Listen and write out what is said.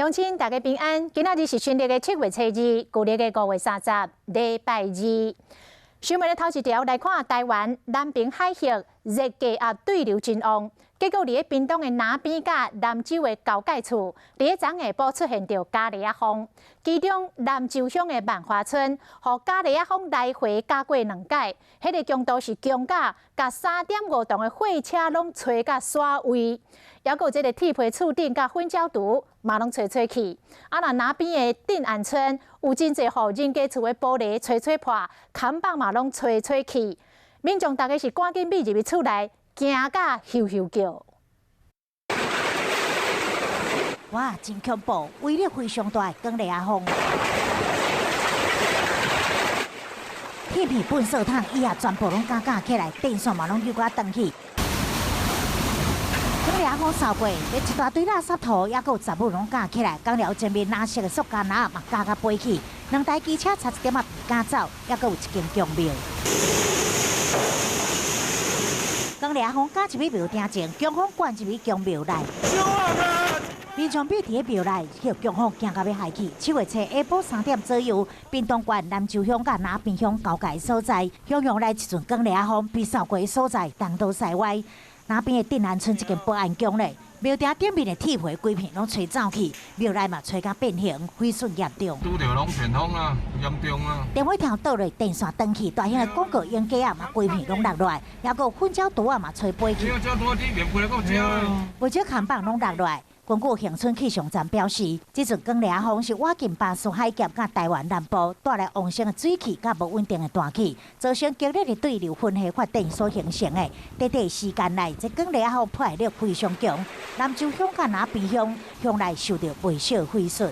鄉親大家平安，今仔日是新曆的7月初2，舊曆的5月30，禮拜二。新聞的頭一條來看，台灣南平海域熱低壓對流真旺，結果佇咧屏東的那邊佮南州的交界處，佇咧昨下晡出現著咖喱仔風。其中南州鄉的萬華村，予咖喱仔風來回絞過兩擺，彼個強度是強甲，共3.5棟的貨車攏吹甲徙位，猶閣有這個鐵皮厝頂佮粉膠櫥嘛攏吹吹去。啊，若那邊的鎮安村有真濟戶人家厝的玻璃吹吹破，看板嘛攏吹吹去。民眾大家是趕緊避入去厝內，驚甲咻咻叫。哇，真恐怖！威力非常大的捲螺仔風，鐵皮糞掃桶椅仔全部攏絞絞起來，電線嘛攏扭甲斷去。捲螺仔風掃過，一大堆垃圾塗，猶閣有雜物攏絞起來，工寮前面藍色的塑膠籃嘛絞甲飛去，兩台機車差一點仔被絞走，猶閣有一間宮廟。捲螺仔風絞入去廟埕前，強風灌入去宮廟內。民眾避佇咧廟內，予強風驚甲欲害去。7月初下晡3點左右，屏東縣南州鄉佮那邊鄉交界所在，洶湧來一陣捲螺仔風，被掃過的所在東倒西歪。那邊的鎮安村這間保安宮咧，廟埕頂面的鐵皮規片攏吹走去，廟內嘛吹甲變形，毀損嚴重。拄著攏電風啊，嚴重啊！電話柱倒落，電線斷去，大型的廣告鷹架仔嘛規片攏落落來，猶閣有粉膠櫥仔嘛吹飛去。不少看板攏落落來。根據恆春氣象站表示，這陣捲螺仔風是倚近巴士海峽佮台灣南部帶來旺盛的水汽佮無穩定的大氣，造成強烈的對流雲系發展所形成的。短短時間內，這捲螺仔風破壞力非常強，南州鄉佮那邊鄉鄉內受著袂少毀損。